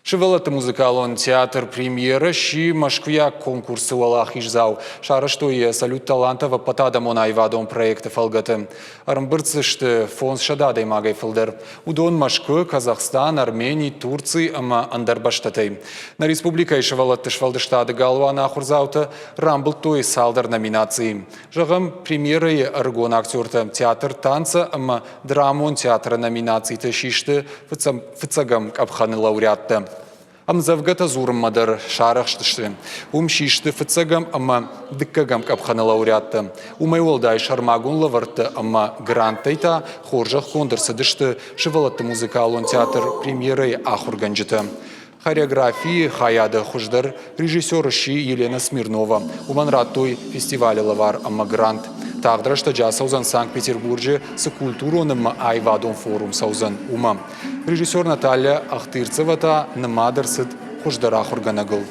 Сывӕллӕтты музыкалон театр «Премьера» сси мӕскуыйаг конкурсы уӕлахиздзау. Сарӕзтой йӕ «Салют талантов» ӕппӕтадӕмон аивадон проекты фӕлгӕты. Ӕрӕмбырд дзы сты 500 адӕймагӕй фылдӕр. Уыдон Мӕскуы, Казахстан, Армени, Турци ӕмӕ ӕндӕр бӕстӕтӕй. Нӕ республикӕйы сывӕллӕтты сфӕлдыстады галуаны ахуырдзаутӕ рамбылдтой цалдӕр номинацийы. Зӕгъӕм, премьерӕйы ӕрыгон актертӕ театр танца ӕмӕ драмон театры номинациты систы фыццӕгӕм къӕпхӕны лауреаттӕ. Ӕмдзӕвгӕтӕ дзурынмӕ дӕр сарӕхстысты. Уым систы фыццӕгӕм ӕмӕ дыккӕгӕм къӕпхӕны лауреаттӕ. Уымӕй уӕлдай сӕрмагонд лӕвӕрттӕ ӕмӕ гранттӕй та хорзӕхгонд ӕрцыдысты сывӕллӕтты музыкалон театр «Премьерӕ-йы ахуыргӕнджытӕ. Хореографийы хайады хуыздӕр режиссер сси Елена Смирнова. Уымӕн радтой фестивалы лӕвар ӕмӕ грант. Тагъд рӕстӕджы ацӕудзӕн Санкт-Петербурджы цы культурон ӕмӕ аивадон форум цӕудзӕн, уымӕ. Режиссер Наталья Ахтырцева та нымад ӕрцыд хуыздӕр ахуыргӕнӕгыл.